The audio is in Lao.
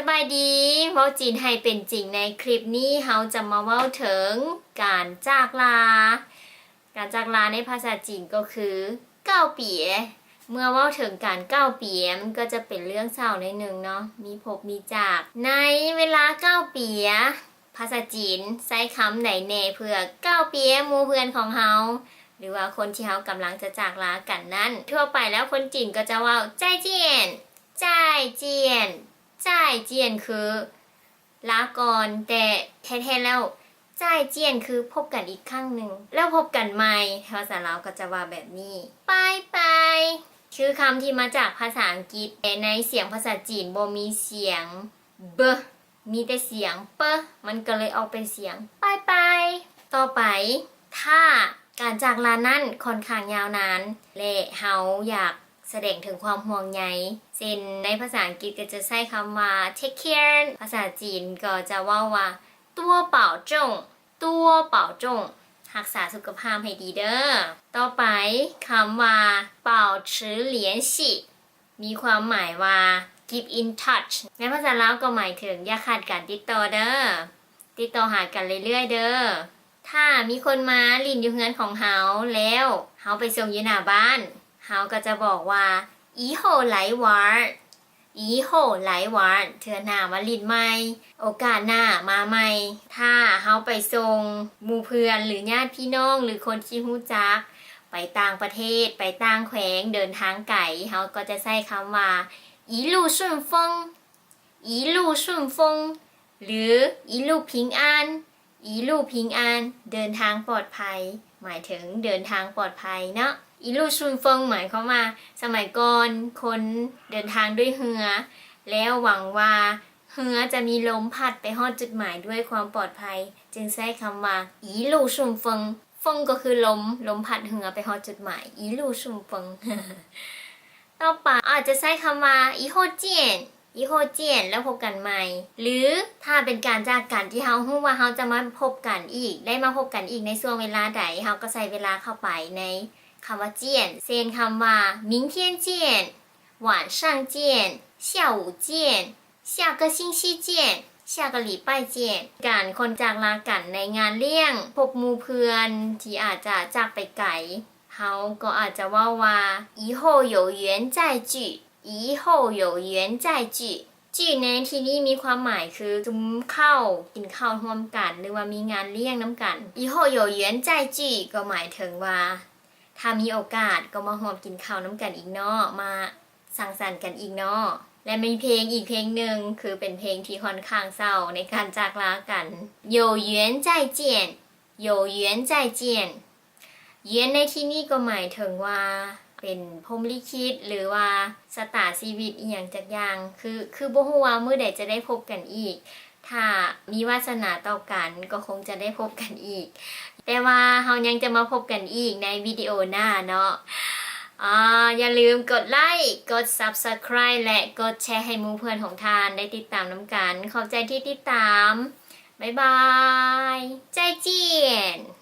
ສະບາຍດີ ເວົ້າຈີນໃຫ້ເປັນຈິງ. ໃນຄລິບນີ້ເຮົາຈະມາເວົ້າເຖິງການຈາກລາ. ການຈາກລາໃນພາສາຈີນກໍຄື 告别. ເມື່ອເວົ້າເຖິງການ告别 ມັນກໍຈະເປັນເລື່ອງເສົ້າໜ້ອຍໜຶ່ງເນາະ ມີພົບມີຈາກ. ໃນເວລາ告别 ພາສາຈີນໃຊ້ຄຳໃດແດ່ເພື່ອເກົ້າປຽໝູ່ເພື່ອນຂອງເຮົາ ຫຼືວ່າຄົນທີ່ເຮົາກຳລັງຈະຈາກລາກັນນັ້ນ? ທົ່ວໄປແລ້ວຄົນຈີນກໍຈະເວົ້າ 再见, 再见, 再见 ຄືລາກ່ອນ, ແຕ່ແທ້ໆແລ້ວ 再见 ຄືພົບກັນອີກຄັ້ງໜຶ່ງ ແລ້ວພົບກັນໃໝ່. ພາສາລາວກໍຈະວ່າແບບນີ້ 拜拜 ຄືຄຳທີ່ມາຈາກພາສາອັງກິດ, ແຕ່ໃນສຽງພາສາຈີນບໍ່ມີສຽງ b ມີແຕ່ສຽງ p ມັນກໍເລີຍອອກເປັນສຽງ 拜拜. ຕໍ່ໄປ ຖ້າການຈາກລານັ້ນຂ້ອນຂ້າງຍາວນານ ແລະ ເຮົາຢາກສະແດງເຖິງຄວາມຫ່ວງໃຍ ເຊັ່ນ ໃນພາສາອັງກິດກໍຈະໃຊ້ຄຳວ່າ take care, ພາສາຈີນກໍຈະເວົ້າວ່າ 多保重, 多保重, ຮັກສາສຸຂະພາບໃຫ້ດີເດີ້. ຕໍ່ໄປ ຄຳວ່າ 保持联系 ມີຄວາມໝາຍວ່າ keep in touch. ໃນພາສາລາວກໍໝາຍເຖິງ ຢ່າຂາດການຕິດຕໍ່ເດີ້, ຕິດຕໍ່ຫາກັນເລື້ອຍໆເດີ້. ຖ້າມີຄົນມາຫຼິ້ນຢູ່ເຮືອນຂອງເຮົາ ແລ້ວເຮົາໄປສົ່ງຢູ່ໜ້າບ້ານ ເຮົາກໍຈະບອກວ່າ 以后来玩, 以后来玩, ເທື່ອໜ້າມາຫຼິ້ນໃໝ່, ໂອກາດໜ້າມາໃໝ່. ຖ້າເຮົາໄປສົ່ງໝູ່ເພື່ອນ ຫຼື ຍາດພີ່ນ້ອງ ຫຼື ຄົນທີ່ຮູ້ຈັກ ໄປຕ່າງປະເທດ ໄປຕ່າງແຂວງ ເດີນທາງໄກ ເຮົາກໍຈະໃຊ້ຄຳວ່າ 一路顺风, 一路顺风 ຫຼື 一路平安, 一路平安, ເດີນທາງປອດໄພ, ໝາຍເຖິງເດີນທາງປອດໄພເນາະ. 一路顺风 ໝາຍຄວາມວ່າ ສະໄໝກ່ອນຄົນເດີນທາງດ້ວຍເຮືອ ແລ້ວຫວັງວ່າເຮືອຈະມີລົມພັດໄປຮອດຈຸດໝາຍດ້ວຍຄວາມປອດໄພ ຈຶ່ງໃຊ້ຄຳວ່າ 一路顺风. 风 ກໍຄືລົມ, ລົມພັດເຮືອໄປຮອດຈຸດໝາຍ 一路顺风. ຕໍ່ໄປ ອາດຈະໃຊ້ຄຳວ່າ 以后见, 以后见 ແລ້ວພົບກັນໃໝ່ ຫຼື ຖ້າເປັນການຈາກກັນທີ່ເຮົາຮູ້ວ່າເຮົາຈະມາພົບກັນອີກ ໄດ້ມາພົບກັນອີກໃນຊ່ວງເວລາໃດ ເຮົາກໍໃສ່ເວລາເຂົ້າໄປໃນຄຳວ່າ见 ເຊັ່ນ ຄຳວ່າ 明天见, 晚上见, 下午见, 下个星期见, 下个礼拜见. ການຄົນຈາກລາກັນໃນງານລ້ຽງ, ພົບໝູ່ເພື່ອນທີ່ອາດຈະຈາກໄປໄກ, ເຮົາກໍອາດຈະເວົ້າວ່າ 以后有缘再聚, 以后有缘再聚. 聚 ໃນທີ່ນີ້ມີຄວາມໝາຍຄື ຊຸມເຂົ້າ, ກິນເຂົ້າຮ່ວມກັນ ຫຼືວ່າມີງານລ້ຽງນຳກັນ. 以后有缘再聚 ກໍໝາຍເຖິງວ່າ ຖ້າມີໂອກາດກໍມາຮ່ວມກິນເຂົ້ານຳກັນອີກເນາະ, ມາສັງສັນກັນອີກເນາະ. ແລະ ມີເພງອີກເພງໜຶ່ງ ຄືເປັນເພງທີ່ຄ່ອນຂ້າງເສົ້າໃນການຈາກລາກັນ 有缘再见, 有缘再见. 缘 ໃນທີ່ນີ້ກໍໝາຍເຖິງວ່າເປັນພົມລິຂິດ ຫຼືວ່າຊະຕາຊີວິດອີ່ຫຍັງຈັກຢ່າງ ຄື ຄືບໍ່ຮູ້ວ່າມື້ໃດຈະໄດ້ພົບກັນອີກ. ຖ້າມີວາສະໜາຕໍ່ກັນກໍຄົງຈະໄດ້ພົບກັນອີກ ແຕ່ວ່າເຮົາຍັງຈະມາພົບກັນອີກໃນວິດີໂອໜ້າເນາະ. ອາ ຢ່າລືມກົດໄລ, ກົດ Subscribe ແລະ ກົດແຊໃຫ້ໝູ່ເພື່ອນຂອງທ່ານໄດ້ຕິດຕາມນຳກັນ. ຂອບໃຈທີ່ຕິດຕາມ. ບາຍບາຍ. 再见.